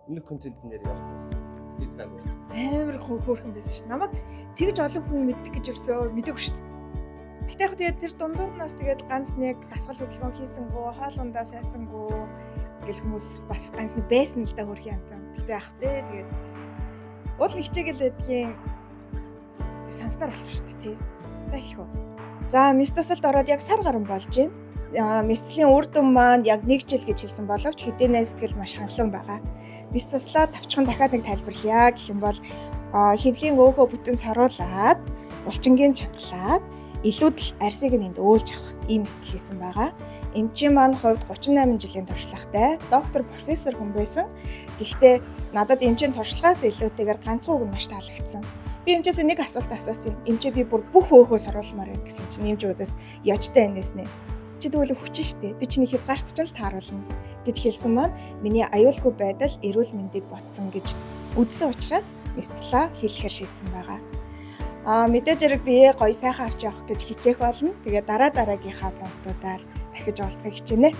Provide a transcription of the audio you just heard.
Өмнөх контент нэр явах байсан. Тэр Амар хөөрхөн байсан шүү. Намайг тэгж олон хүн мэддэг гэж өрсөө мэдээгүй шүү. Тэгтээ яг тэгээд тэр дундуурнаас тэгээд ганц нэг дасгал хөдөлгөөн хийсэнгүү, хоолундаа сайсангүй гэл хүмүүс бас ганц нэг байсан л да хөөрхөн амтан. Тэгтээ яг тэ тэгээд уул нэг хичээгээл байдгийн санснаар болох шүү дээ тий. За эхлэх үү. За мис засалд ороод яг сар гарan болж байна. Мисцлийн үр дүн маань яг 1 жил гэж хэлсэн боловч хэдийнэ сэтгэл маш хангалуун байгаа. Мис заслаа тавчхан дахиад нэг тайлбарлая гэх юм бол хэвлийн өөхөө бүтэн саруулад, булчингийн чангалаад, илүүдэл арсыг нь энд өөлж авах ийм эсэл хийсэн байгаа. Эмчийн маань хувьд 38 жилийн туршлагатай доктор профессор хүн байсан. Гэхдээ надад эмчийн туршлагаас илүүтэйгээр ганцхан үг нь маш таалагдсан. Би эмчээс нэг асуулт асуусан. Эмчээ, би бүр бүх өөхөө саруулмаар байна гэсэн чинь эмч өөдөөс яжтай энэс нэ. Чи тэгвэл хүчин штэ. Би чиний хязгаарт ч л тааруулна гэж хэлсэн маань миний аюулгүй байдал, эрүүл мэндийг бодсон гэж үзсэн учраас мисцлаа хийлэхээр шийдсэн байгаа. Мэдээж хэрэг бие гоё сайхан авч явах гэж хичээх болно. Тэгээ дараа дараагийнхаа постуудаар дахиж уулзахыг хичээнэ.